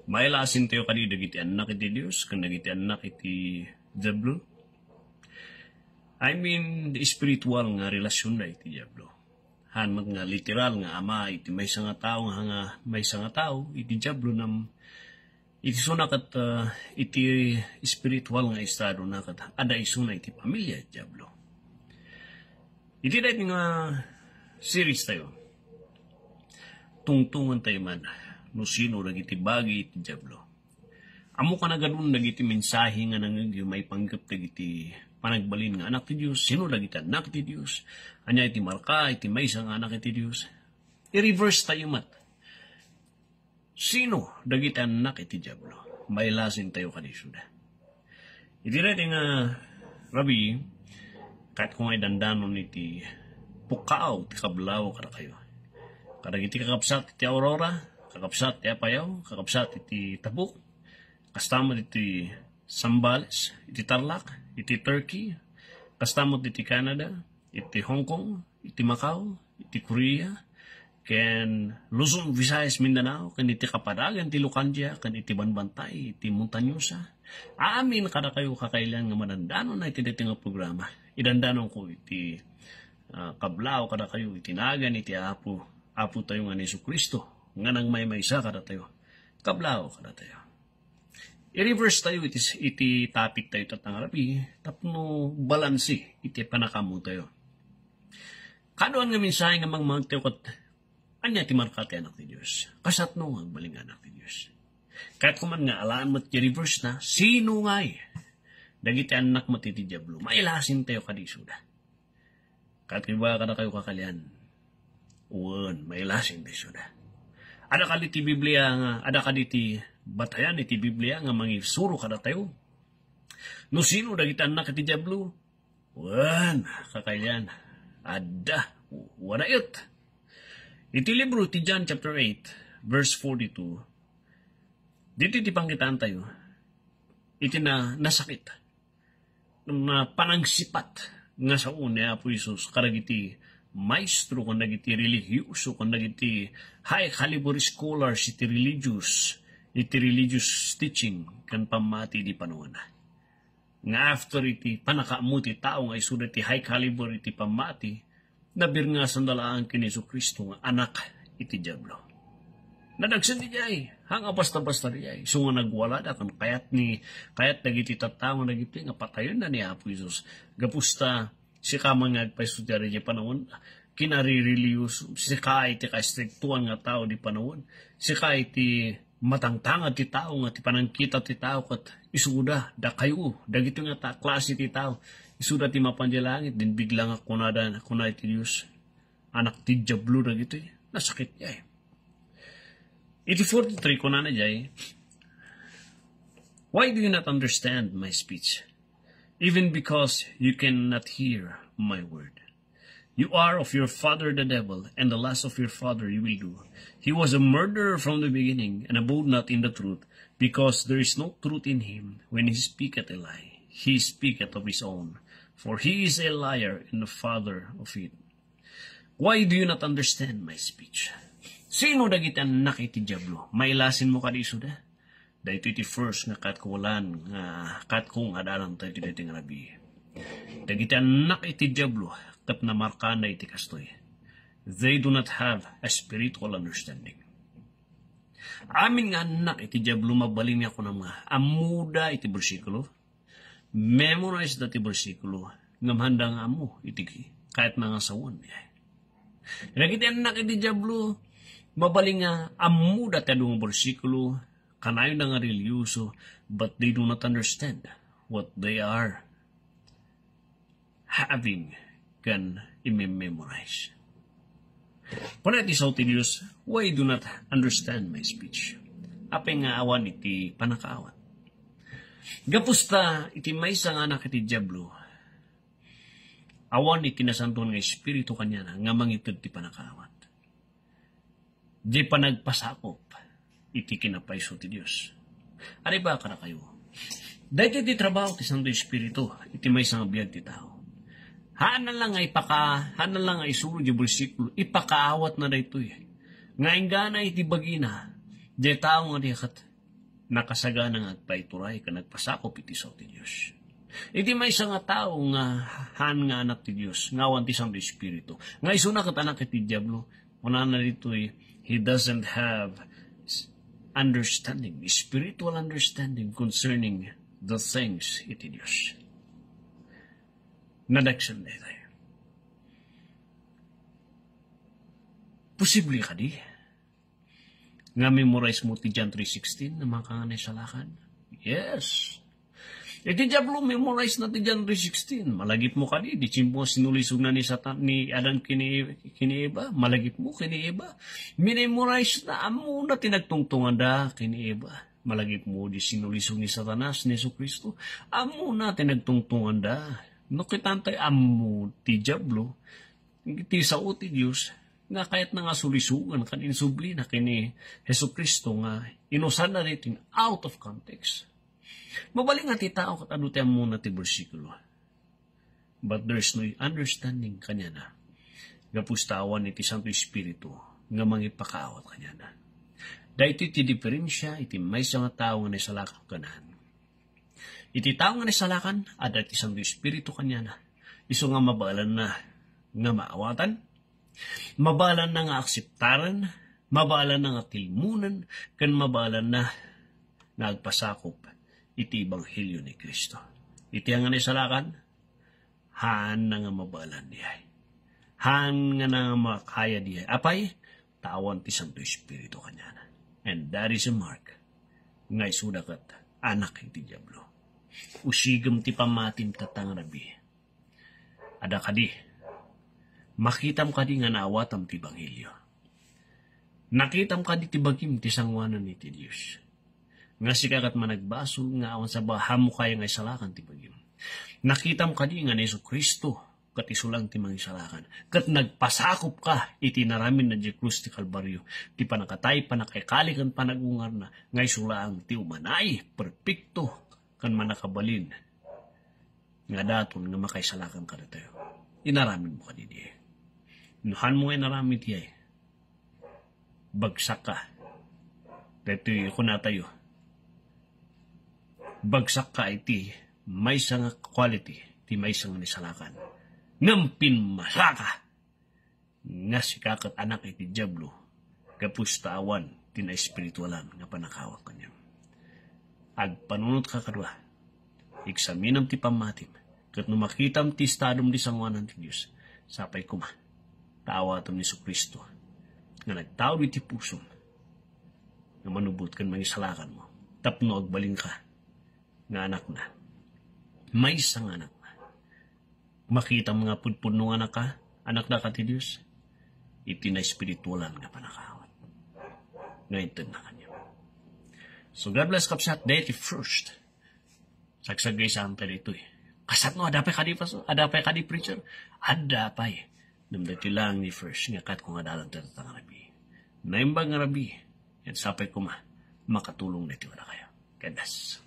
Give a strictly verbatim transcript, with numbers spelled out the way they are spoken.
Mailasintayo kadi dagiti annak iti Dios ken dagiti annak iti Diablo? I mean, the spiritual nga relasyonda iti Diablo. Haan met nga literal nga ama iti maysa nga tao nga, nga maysa nga tao iti Diablo, ngem iti isuna ket, ah, iti spiritual nga estadona ket adda isuna iti pamilia ti Diablo. Iti daytoy nga series tayo, tungtungentayo man no sino dagiti bagi iti Diablo. Ammok a nagadun dagiti mensahe nga nangngegyo maipanggep dagiti panagbalin nga anak ti Dios, sino dagiti annak ti Dios, ania iti marka iti maysa nga anak iti Dios. I-reverse tayo met. Sino dagiti annak iti Diablo? Mailasintayo kadi isuda. Iti daytoy nga rabii, kayatko nga idandanon iti pukkaw ti kablaaw kadakayo. Kadagiti kakabsat iti Aurora, kakabsat iti Apayao, kakabsat iti Tabuk, kasta met iti Zambales, iti Tarlac, iti Turkey, kasta met iti Canada, iti Hong Kong, iti Macau, iti Korea, ken Luzon, Visayas, Mindanao, ken iti kapadagan ti Lucandia, ken iti banbantay iti Montañosa. Amin kadakayo kakailian nga madandanon iti daytoy nga programa. Idandanonko iti, ah, kablaaw kadakayo iti nagan iti Apo, Apo tayo nga ni Jesu-Cristo, nga nagmaymaysa kadatayo. Kablaaw kadatayo. I-reverse tayo iti, iti topic tayo ita nga rabii, tapno balanse iti panakaammo tayo. Kaduan nga mensahe nga mangmangtayo ket, ania ti marka ti anak ti Dios? Kasatno nga agbalin nga anak ti Dios? Kayatko man nga alaan met ti reverse na, sino ngay dagiti annak met iti Diablo? Mailasintayo kadi isuda. Ket iba kadakayo kakailian. Wen, mailasintayo isuda. Adda kadi ti Biblia nga, adda kadi ti batayan iti Biblia nga mangisuro kadatayo no sino dagiti annak iti Diablo? Wen, kakailian. Adda. Wadaet. Iti libro ti John chapter eight, verse forty-two, ditoy ti pangkitaan tayo iti na, nasakit nga panangsipat nga sao ni Apo Jesus kadagiti maestro, ken dagiti religioso, ken dagiti high caliber scholars iti religious, iti religious teaching ken pammati di panawen. Nga after iti panakaammo ti tao nga isuda ti high caliber iti pammati, nabirngasanda laeng ken Jesu-Cristo nga anak iti Diablo. Nadagsen idiay, haan nga basta-basta idiay. Isu nga nagwalada ken kayat ni, kayat dagiti tattao nga dagiti nga patayenda ni Apo Jesus. Gapusta, sika man nga agpayso ti ari di panawen, kinarireligious, sika iti kaistriktuan nga tao di panawen, sika iti matangtangad ti tao nga ti panangkita ti tao ket isuda, dakayo, dagiti nga ta-, klase ti tao, isuda ti mapan di langit, din bigla nga kunada, kuna iti Dios, anak ti Diablo dagitoy, nasakit idiay. Iti forty-three, kunana idiay, "Why do you not understand my speech? Even because you cannot hear my word. You are of your father the devil, and the lust of your father you will do. He was a murderer from the beginning, and abode not in the truth, because there is no truth in him. When he speaketh a lie, he speaketh of his own, for he is a liar and the father of it." Why do you not understand my speech? Sino dagiti annak iti Diablo? Mailasin mo kadi isuda? Daytoy ti first nga katkulan nga katko nga adalan tayo ti daytoy nga rabii. Dagiti annak iti Diablo ket namarkana iti kastoy. They do not have a spiritual understanding. Amin nga annak iti Diablo, mabalin nga kunam nga ammoda iti bersikulo, memorize da ti bersikulo, ngem haanda nga ammo iti kayatna nga sawen. Dagiti annak iti Diablo, mabalin nga ammoda ti adu nga bersikulo, kanayonda nga religious, but they do not understand what they are having ken imememorize. Kuna ti sao ti Dios, "Why do not understand my speech?" Apay nga awan iti panakaawat? Gapusta iti maysa nga anak iti Diablo, awan iti Nasantoan nga Espiritu kaniana nga mangited ti panakaawat. Di panagpasakop iti kinapayso ti Dios. Ari ba kadakayo? Daytoy ti trabaho ti Santo Espiritu iti maysa nga biag ti tao. Haan lang nga ipaka-, haan lang nga isuro di bersikulo, ipakaawatna daytoy. Nga inggana iti bagina, di tao nga di kat-, nakasagana nga agpaituray ken agpasakop iti sao ti Dios. Iti maysa nga tao nga haan nga anak ti Dios, nga awan ti Santo Espiritu, nga isuna ket anak iti Diablo, kunana ditoy, he doesn't have s-, understanding, spiritual understanding concerning the things iti Dios. Nadagsen daytoy. Posible kadi nga memorize mo ti John three sixteen nga makangan naisalakan? Yes. Iti Diablo, memorize na ti John three sixteen. Malagip mo kadi, di tiyempo sinulisog na ni Satan, ni Adan kini, kini Eva. Malagip mo kini Eva. Minemorize na, ammo na ti nagtungtunganda kini Eva. Malagip mo di sinulisog ni Satanas ni Jesu-Cristo. Ammo na ti nagtungtunganda. No, kitantay ammo ti Diablo, ti sao ti Dios, nga kayatna nga sulisogan ken insublina kini Jesu-Cristo nga inusanna daytoy out of context. Mabalin nga ti tao ket adu ti ammona ti bersikulo. But there's no understanding kaniana. Gapu ta awan iti Santo Espiritu nga mangipakaawat kaniana. Daytoy ti diferensia iti maysa nga tao nga naisalakan ken haan. Iti tao nga naisalakan, adda ti Santo Espiritu kaniana. Isu nga mabaelanna nga maawatan, mabaelanna nga akseptaren, mabaelanna nga tilmonen, ken mabaelanna nga agpasakop iti ebanghelio ni Cristo. Iti nga naisalakan, haanna nga mabaelan diay. Haanna nga makaya diay. Apay? Ta awan ti Santo Espiritu kaniana. And that is a mark nga isuda ket anak iti Diablo. Usigem ti pammatim, tattang rabii. Adda kadi, makitam kadi nga naawatam ti ebanghelio? Nakitam kadi ti bagim ti sangoanan iti Dios? Nga sika ket managbasol nga awan sa bahammo kaya nga isalakan ti bagim? Nakitam kadi nga ni Jesu-Cristo ket isu lang ti mangisalakan, ket nagpasakop ka iti inaramidna diay krus ti Kalbario, ti pannakatay, pannakaikali, ken panagungarna, nga isu laeng ti umanay, perpekto, ken mannakabalin nga daton nga makaisalakan kadatayo. Inaramidmo kadi diay? No haanmo nga inaramid diay, bagsakka. Daytoy kunatayo, bagsakka iti maysa nga quality ti maysa nga naisalakan. Ngem pimmasaka nga sika ket anak iti Diablo, gapu ta awan ti naespiritualan nga pannakaawat kaniam. Agpanunotka kadua, eksaminam ti pammatim, ket no makitam ti estadom ti sangoanan ti Dios, sapay koma ta awatem ni Jesu-Cristo nga nagtaud iti pusom nga manubot ken mangisalakanmo tapno agbalinka nga anakna, maysa nga anakna. Makitam nga pudpudno nga anakka, anakdaka ti Dios, iti naespiritualan nga pannakaawat nga intedna kaniam. So, God bless, kabsat. Daytoy first. Sagsaggaysaan tayo ditoy. Kasat no, adda pay kadi, pastor? Adda pay kadi, preacher? Adda pay. Ngem daytoy lang ni first nga kat ko nga dalan tayo tatang rabii. Naimbag nga rabii. Yan sapay koma, makatulong daytoy kadakayo. God bless.